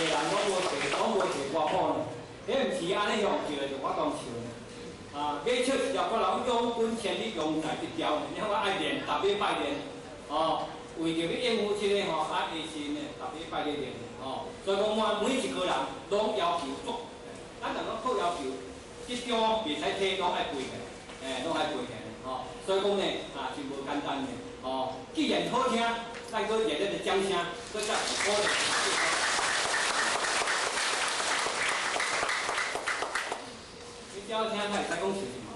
人攏無提，攏無提歌譜呢。彼毋是按呢向笑的，就我當笑呢。啊，買笑一條歌人養軍千里，用在一條呢。你看我愛練，逐禮拜練，哦，為著欲應付這个吼，啊，下身呢，逐禮拜咧練，哦，所以講我每一個人攏要求足，咱人攏靠要求，這張袂使退，攏愛背起來，攏愛背起來，哦，所以講呢，啊，真無簡單的，哦，既然好聽，咱閣熱烈的掌聲，閣再鼓勵。你只要聽，才會使講笑是嘛？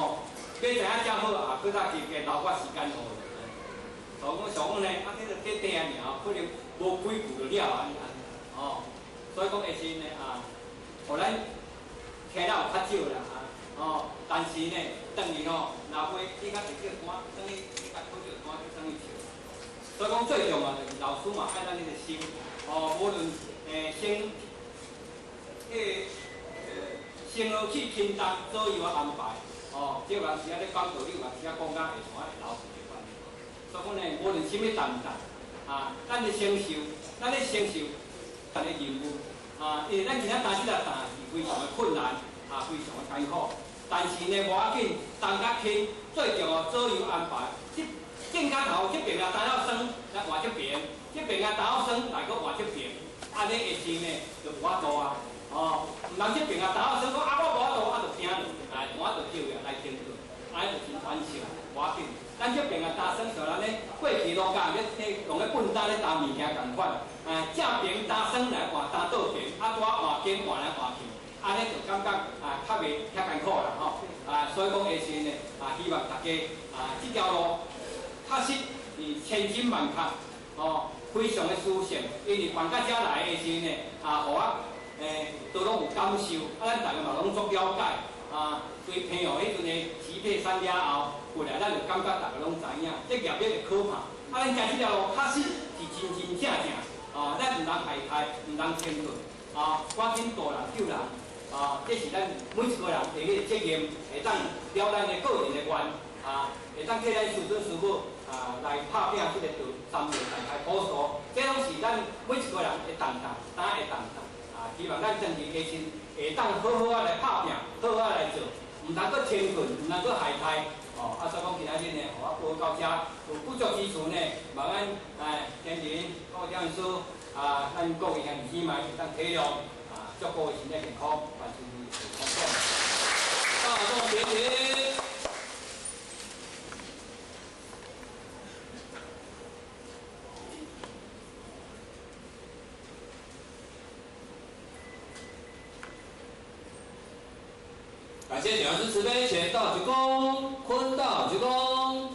吼，欲知影遮好啊，阁较加加留我时间予。所以讲想讲呢，啊，这个短短尔，可能无几句就了啊，哦，所以讲下时呢啊，予咱听了有较少啦啊，哦，但是呢，转去吼，若袂你较摕这个单，转去你较讨这个单去转去笑。所以讲最重要就是老师嘛爱咱迄个心，哦，无论先，先落去轻重左右安排，哦，这有阵时仔咧讲道理，有阵时仔讲甲会山会老实个款。所以讲呢，无论啥物重担，啊，咱咧承受，咱咧承受咱的任务，啊，因为咱今仔担这个担是非常的困难，啊，非常的艰苦。但是呢，无要紧，担较轻，最重要左右安排。这正较头这边啊担了酸，来换这边；这边啊担了酸，来阁换这边。按呢下时呢，就无法度啊。哦，毋通这边啊担了酸，讲啊我无法度，啊就听落，啊，我就叫伊来停顿，按呢就真反笑，无要紧。咱这边啊担酸，像咱咧过去路工咧，用咧笨担咧担物件仝款，啊，正边担酸来换担倒边，啊，拄仔换肩换来换去，按呢就感觉啊较袂遐艰苦啦吼。啊，所以讲下时呢，啊，希望大家啊，这条路确实是千真万确，哦，非常的殊胜，因为办到遮来的时呢，啊，予我都拢有感受，啊，咱大家嘛拢足了解，啊，对朋友彼阵的齐备山了后，过来咱就感觉大家拢知影，这业力会可怕，啊，咱行这条路确实是真真正正，啊，咱毋通懈怠，毋通停顿，啊，赶紧渡人救人，啊，这是咱每一个人的彼个责任，会当了咱的个人的愿，啊，会当替咱师尊师母啊来拍拼这个道，三昧大开普渡，这拢是咱每一个人的担当，担的担当。啊，希望咱政治家亲会当好好仔来拍拼，好好仔来做，毋通阁停顿，毋通阁懈怠。哦，啊，所以讲今仔日呢，予我报到遮，有不足之处呢，望咱天人各位讲师啊，咱各位兄弟姊妹会当体谅，啊，祝各位身体健康，万事如意，康健。大众点评。感谢讲师慈悲，前道鞠躬，坤道鞠躬。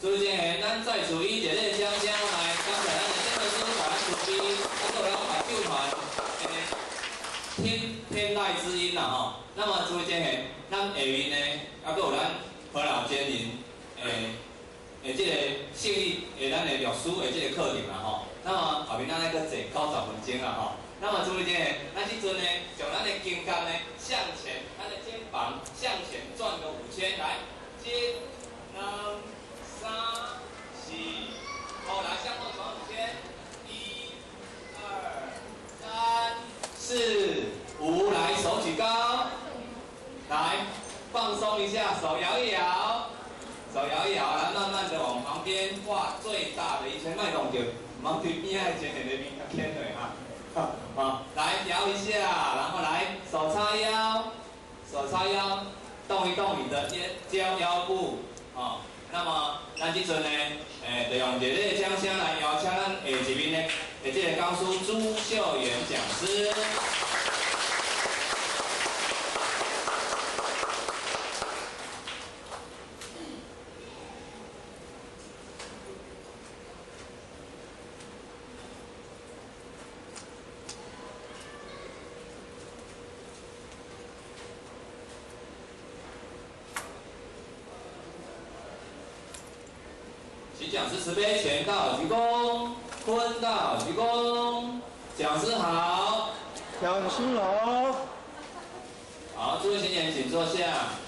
最近咱再次以热烈掌声来感谢咱的讲师咱慈悲，还有咱白酒团的天天籁之音啦吼。那么最近咱下面呢，还阁有咱何老监人的这个胜利的咱的律师的这个课程啦吼。那么后面咱来阁坐90分钟啦吼。那么注意者，咱这阵呢，将咱的肩胛呢向前，咱的肩膀向前转个5圈，来，一、两、三、四，好，来向后转5圈，1、2、3、4、5，来，手举高，来，放松一下，手摇一摇，手摇一摇，来，慢慢的往旁边画最大的一圈，莫弄著，毋通对边仔前面的面较牵落哈。好，来摇一下，然后来手叉腰，手叉腰，动一动你的腰腰部，哦。那么咱这阵呢，就用热烈掌声来邀请咱下一面的这个讲师朱秀媛讲师。讲师慈悲，前道鞠躬，坤道鞠躬。讲师好，讲师好。好，诸位青年请坐下。